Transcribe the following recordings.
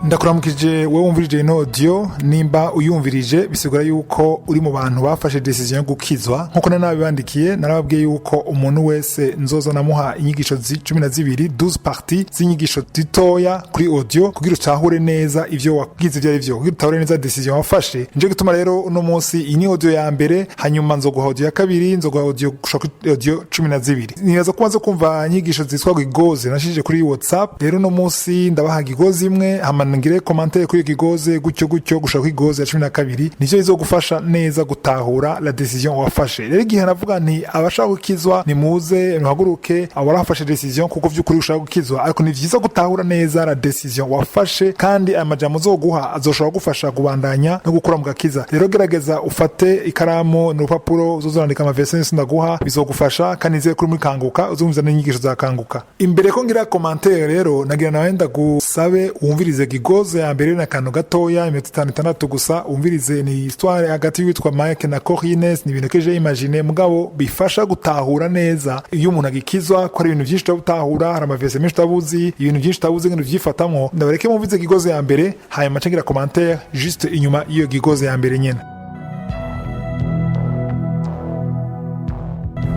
Ndakuramukije wowe wumvirije ino audio. Nimba uyumvirije, bisigura yuko uri mu bantu bafashe décision yo gukizwa. Nkuko nari nabibandikiye, narababwiye yuko umuntu wese nzoza namuha inyigisho 12, 12 parties z'inyigisho zitoya kuri audio, kugira utahure neza ivyo wagize ivyo ari vyo, kugira utahure neza décision wafashe. Nico gituma rero uno munsi iyi ni audio ya mbere, hanyuma nzoguha audio ya kabiri, nzoguha audio gushika kuri audio 12. Nibaza ko umaze kumva inyigisho zitwa gigoze nashije kuri WhatsApp. Rero uno munsi ndabaha gigoze imwe, hama ngire commentaire kuri iyo gigoze, gutyo gutyo gushika kuri gigoze ya 12. Nivyo bizogufasha neza gutahura la décision wafashe. Rero igihe navuga nti abashaka gukizwa nimuze muhaguruke, abo barafashe décision, kuko vy'ukuri ushaka gukizwa, ariko ni vyiza gutahura neza la décision wafashe, kandi aya majambo uzoguha azoshobora gufasha kubandanya no gukura mu gakiza. Rero gerageza ufate ikaramu n'urupapuro, uzozandika ama versets yose ndaguha, bizogufasha. Kandi nizeye kuri muri Kanguka uzumviza n'inyigisho za Kanguka. Imbere ko ngira commentaire rero, nagira nawe ndagusabe wumvirize gigoze ya mbere na kantu gatoya, iminota 5, 6 gusa wumvirize. Ni histoire hagati y'uwitwa Mike na Corines. Ni ibintu que j'ai imaginé, mugabo bifasha gutahura neza iyo umuntu agikizwa, ko hari ibintu byinshi utabutahura, hari ama versets menshi utabuzi, ibintu byinshi utabuzi ngene uvyifatamwo. Ndabareke mumvize gigoze ya mbere, hanyuma nca ngira commentaire juste inyuma y'iyo gigoze ya mbere nyene.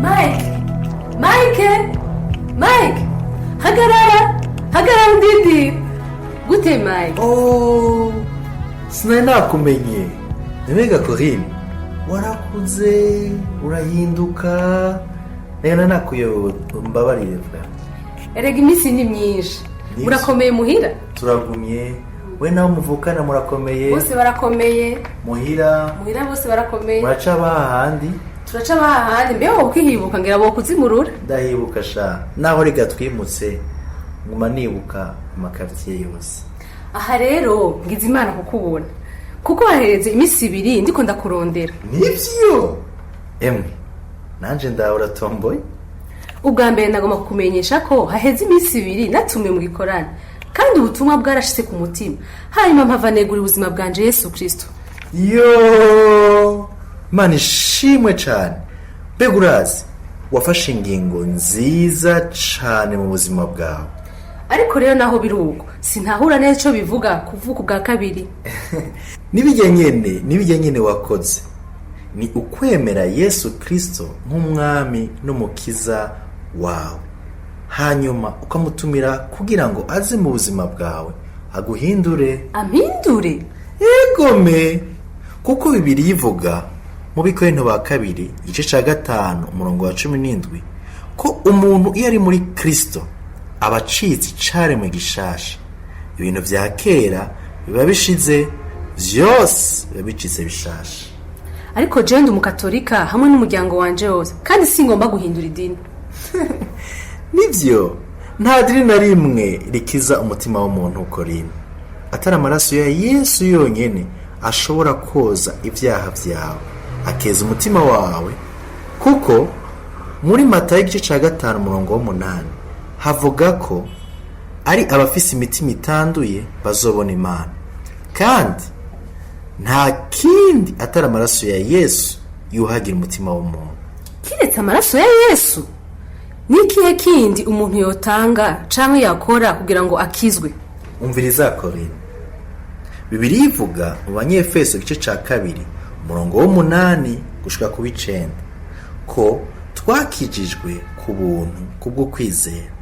Mike, Mike, Mike, hagarara, hagarara, undindire gute, Mike? Oh, sinari nakumenye. Mbega Corinne, warakuze, urahinduka, rero nakuyobewe, mbabarire vwa. Erega iminsi ni myinshi. Nibyo. Murakomeye muhira? Turagumye. We nawe muvukana murakomeye? Bose barakomeye. Muhira? Muhira bose barakomeye. Muraca bahandi? Turaca bahahandi. Mbe wowe ukihibuka, ngira bo kuzimurura. Ndahibuka sha, naho rega twimutse, nguma nibuka ama quartiers yose. Aha rero ngize Imana kukubona, kuko hahereze iminsi 2 ndiko ndakurondera. Nivyo emwe, nanje ndawe uratomboye. Ubwa mbere nagomba kukumenyesha ko haheze iminsi 2 natumiwe mu gikorane, kandi ubutumwa bwarashitse ku mutima, hanyuma mpava negura ubuzima bwanje Yesu Kristo. Yo, Mana ishimwe cane! Mbega urazi, wafashe ingingo nziza cane mu buzima bwawe. Ariko rero naho biri uko, sintahura neza ico bivuga kuvuka ubwa kabiri. Nibijya nyene wakoze ni ukwemera Yesu Kristo nk'umwami n'umukiza wawe, hanyuma ukamutumira kugira ngo aze mu buzima bwawe aguhindure. Ampindure? Egome, kuko Bibiliya ivuga mu Bikorinto ba kabiri igice cya 5 umurongo wa 17 ko umuntu iyo ari muri Kristo aba acitse icaremwe gishasha, ibintu vya kera biba bishize, vyose biba bicitse bishasha. Ariko jewe ndi umukatolika hamwe n'umuryango wanje wose, kandi singomba guhindura idini. Nivyo, nta dini na rimwe rikiza umutima w'umuntu, Korine, atari amaraso ya Yesu yonyene ashobora koza ibyaha vyawe, akeza umutima wawe, kuko muri Matayo igice ca 5 umurongo w'8 havuga ko ari abafise imitima itanduye bazobona Imana, kandi nta kindi atari amaraso ya Yesu yuhagira umutima w'umuntu. Kiretse amaraso ya Yesu, ni ikihe kindi umuntu yotanga canke yakora kugira ngo akizwe? Umviriza Korine, Bibiliya ivuga mu Banyefeso igice ca 2 umurongo w'8 gushika ku w'9 ko twakijijwe ku buntu kubwo kwizera,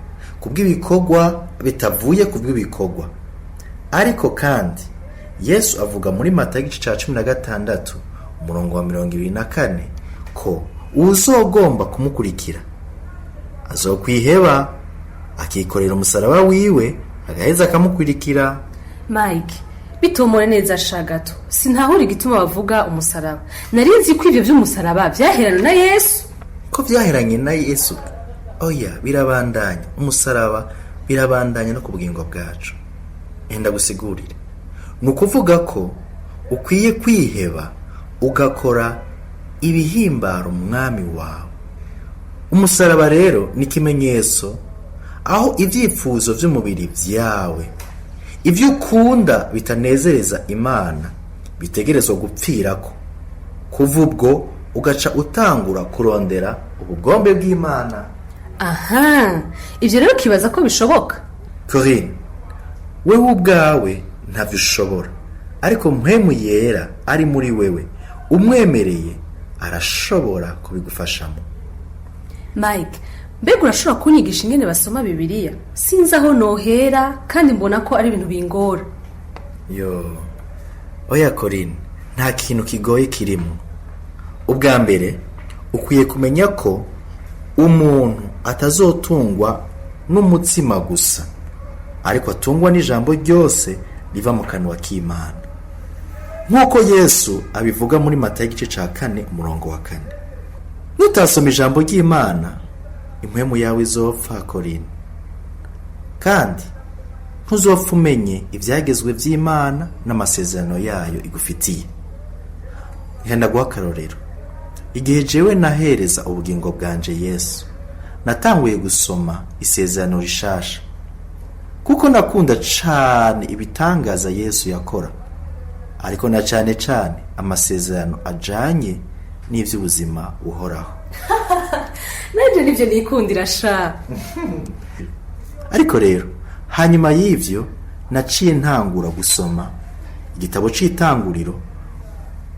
kubw'ibikorwa bitavuye kubw'ibikorwa. Ariko kandi Yesu avuga muri Matayo igice ca 16 umurongo wa 24 ko uwuzogomba kumukurikira azokwiheba, akikorera umusaraba wiwe, agaheza akamukurikira. Mike, bitomore neza shagato, sintahura igituma bavuga umusaraba. Nari nzi ko ivyo vy'umusaraba vyaherana na Yesu. Ko vyaheranye na Yesu? Oya, birabandanya. Umusaraba birabandanya no ku bugingo bwacu. Enda gusigurire. Ni ukuvuga ko ukwiye kwiheba, ugakora ibihimbara umwami wawe. Umusaraba rero ni ikimenyetso aho ibyifuzo by'umubiri byawe, ibyo ukunda bitanezereza Imana, bitegerezwa gupfirako. Kuva ubwo ugaca utangura kurondera ubugombe bw'Imana. Aha, ibyo rero ukibaza ko bishoboka? Corinne, wewe ubwawe. ntavyo ushobora, ariko Mpwemu Yera ari muri wewe, umwemereye arashobora kubigufashamo. Mike, mbega urashobora kunyigisha ingene basoma Bibiliya? Sinzi aho nohera, kandi mbona ko ari ibintu bingora. Yo, oya Corinne, nta kintu kigoye kirimo. Ubwa mbere ukwiye kumenya ko umuntu atazotungwa n'umutsima gusa, ariko atungwa n'ijambo ryose riva mu kanwa k'Imana, nk'uko Yesu abivuga muri Matayo igice ca 4 umurongo wa 4. Nutasoma ijambo ry'Imana, impwemu yawe izopfa, Corinne, kandi ntuzopfa umenye ibyagezwe by'Imana n'amasezerano yayo igufitiye. Reka guha akarorero. Igihe jewe nahereza ubugingo bwanje Yesu, natanguye gusoma Isezerano Rishasha, kuko nakunda cane ibitangaza Yesu yakora, ariko na cane cane amasezerano ajanye n'ivy'ubuzima buhoraho. Nanjye nibyo nikundira sha. Ariko rero hanyuma y'ivyo naciye ntangura gusoma igitabo c'Itanguriro,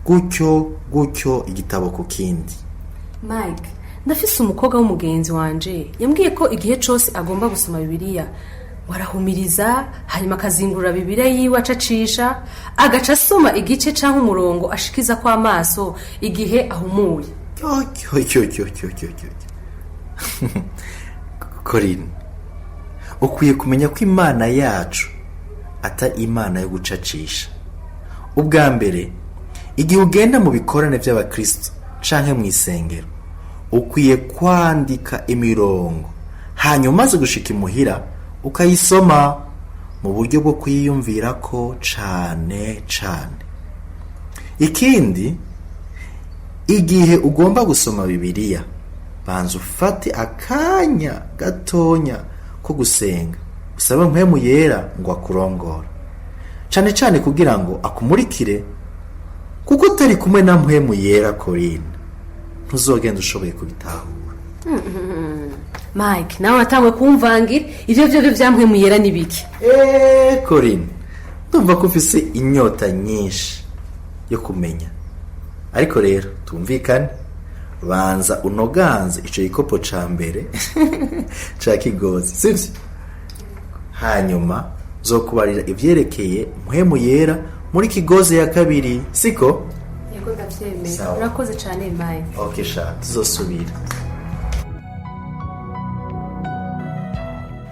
gutyo gutyo, igitabo ku kindi. Mike, ndafise umukobwa w'umugenzi wanje yambwiye ko igihe cose agomba gusoma Bibiliya ngo arahumiriza, hanyuma akazingurura Bibiliya yiwe, acacisha, agaca asoma igice canke umurongo ashikiza kw'amaso igihe ahumuye. Cyo cyo cyo cyo cyo cyo, Corinne, ukwiye kumenya ko Imana yacu atari Imana yo gucacisha. Ubwa mbere, igihe ugenda mu bikorane by'abakristo canke mu isengero, ukwiye kwandika imirongo, hanyuma umaze gushika imuhira ukayisoma mu buryo bwo kuyiyumvira ko cane cane. Ikindi, igihe ugomba gusoma Bibiliya, banza ufate akanya gatonya ko gusenga, usaba Mpwemu Yera ngo akurongore cane cane, kugira ngo akumurikire, kuko utari kumwe na Mpwemu Yera, Corinne, ntuzogenda ushoboye kubitahura. Mike, nawe watangwe kumvangira. Ivyo vyo vya Mpwemu Yera ni biki? Eee, Corinne, ndumva ko ufise inyota nyinshi yo kumenya, ariko rero tumvikane, banza unoganze ico gikopo ca mbere ca kigozi, sivyo? Hanyuma zokubarira ivyerekeye Mpwemu Yera muri kigozi ya kabiri, siko? Yego, ndavyemeye. Sawa. Urakoze cane, Mike. Okay sha, tuzosubira.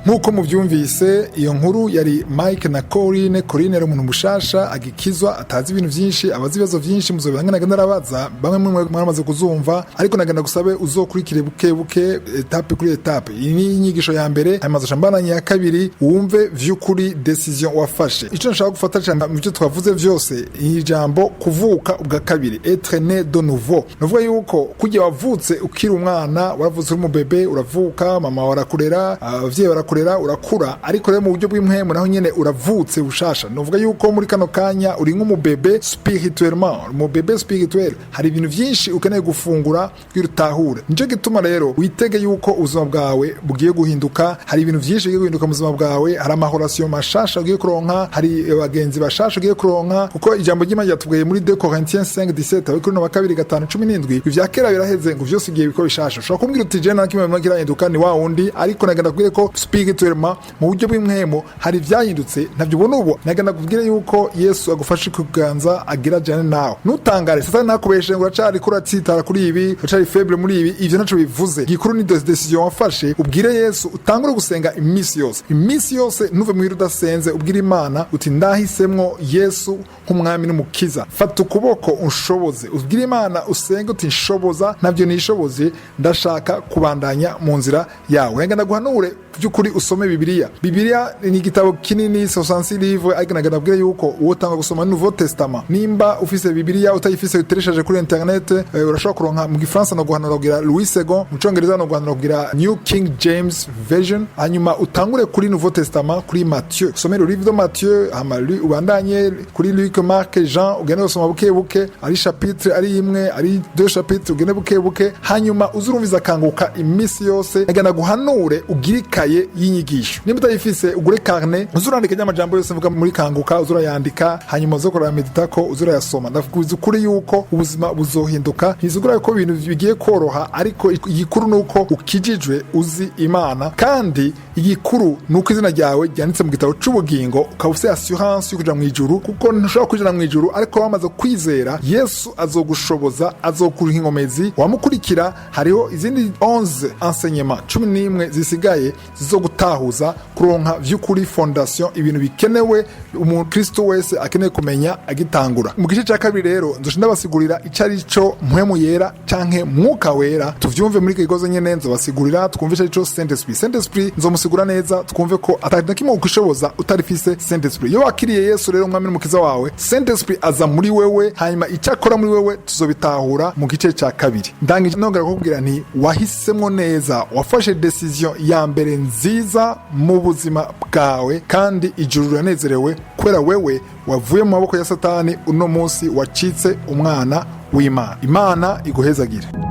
Nk'uko mubyumvise, iyo nkuru yari Mike na Corine. Corine yari umuntu mushasha agikizwa, atazi ibintu byinshi, abaza ibibazo byinshi. Muzobera nagenda arabaza, bamwe mwe mwaramaze kuzumva, ariko nagenda gusabe uzokurikire buke buke, étape kuri étape. Iyi ni inyigisho ya mbere, hanyuma zoca ya kabiri, wumve vy'ukuri décision wafashe. Ico nshaka gufata cyane mu byo twavuze vyose, iri jambo kuvuka ubwa kabiri, être né de nouveau. Nuvuga yuko kujya wavutse ukiri umwana, waravutse uri umubebe, uravuka, mama warakurera, abavyeyi barakurera, urakura, ariko rero mu buryo bw'impwemu naho nyene uravutse bushasha. Nuvuga yuko muri kano kanya uri nk'umubebe spirituellement, umubebe spirituel. Hari ibintu vyinshi ukeneye gufungura kugira utahure. Nico gituma rero witege yuko ubuzima bwawe bugiye guhinduka. Hari ibintu vyinshi bigiye guhinduka mu buzima bwawe. Hari ama relations mashasha ugiye kuronka, hari abagenzi bashasha ugiye kuronka, kuko ijambo ry'Imana ryatubwiye muri 2 Corinthiens 5:17, Abakorinto ba kabiri 5:17, ivya kera biraheze, ngo vyose ugiye biko bishasha. Ushobora kumbwira uti: "Je nta kimwe kirahinduka, ni wa wundi." Ariko nagenda kubwire ko spirituellement, mu buryo bw'impwemu, hari ivyahindutse, ntavyo ubona ubu. Nagenda kubwire yuko Yesu agufashe kuganza, agira jane nawe. Ntutangare Satani ntakubeshe ngo uracari kuratsitara kuri ibi, uracari faible muri ibi. Ivyo ntaco bivuze. Gikuru ni décision wafashe. Ubwire Yesu, utangure gusenga iminsi yose, iminsi yose, ntuve muhira udasenze. Ubwire Imana uti: "Ndahisemwo Yesu nk'umwami n'umukiza, fata ukuboko unshoboze." Ubwire Imana, usenge uti: "Nshoboza, ntabyo nishoboze, ndashaka kubandanya mu nzira yawe." Reka ndaguhanure by'ukuri, usome Bibiliya. Bibiliya ni igitabo kinini, 66 livres, ariko nagenda kubwira yuko uwo utanga gusoma Nouveau Testament. Nimba ufise Bibiliya, utayifise uteresheje kuri internet, urashobora kuronka mu Gifaransa, no guhanura kugira Louis Segond, mu Congereza no guhanura kugira New King James Version. Hanyuma utangure kuri Nouveau Testament, kuri Matthieu, usome le livre de Matthieu, hama ubandanye kuri Luc, Marc, Jean, ugende gusoma buke buke, ari chapitre, ari imwe, ari deux chapitres, ugende buke buke, hanyuma uzurumviza Kanguka iminsi yose. Nagenda guhanure ugire ikaye. ikaye y'inyigisho. Nimba utayifise, ugure carnet, uzurandika ry'amajambo yose mvuga muri Kanguka, uzurayandika, hanyuma uzokora meditako, uzurayasoma. Ndavuga ukuri yuko ubuzima buzohinduka. Ntizigura ko ibintu bigiye koroha, ariko igikuru nuko ukijijwe, uzi Imana, kandi igikuru nuko izina ryawe ryanditse mu gitabo c'ubugingo, ukaba ufise assurance yo kuja mu ijuru, kuko ntushobora kwinjira mu ijuru ariko wamaze kwizera Yesu. Azogushoboza, azokuha inkomezi wamukurikira. Hariho izindi 11 enseignement, 11 zisigaye, zizogutahuza kuronka vy'ukuri fondation, ibintu bikenewe umukristo wese akeneye kumenya agitangura. Mu gice cya kabiri rero nzoca ndabasigurira ico ari cyo Mpwemu Yera canke Mwuka Wera. Tuvyumve muri kigozo nyene, nzobasigurira twumve ico ari cyo Saint Esprit. Saint Esprit nzomusigura neza, twumve ko atari na kimwe ukishoboza utarifise Saint Esprit. Iyo wakiriye Yesu rero umwami n'umukiza wawe, Saint Esprit aza muri wewe, hanyuma icyo akora muri wewe tuzobitahura mu gice cya kabiri. Ndangije nongera kukubwira nti wahisemwo neza, wafashe décision ya mbere nziza mu buzima bwawe, kandi ijuru riranezerewe kubera wewe wavuye mu maboko ya Satani, uno munsi wacitse umwana w'Imana. Imana iguhezagire.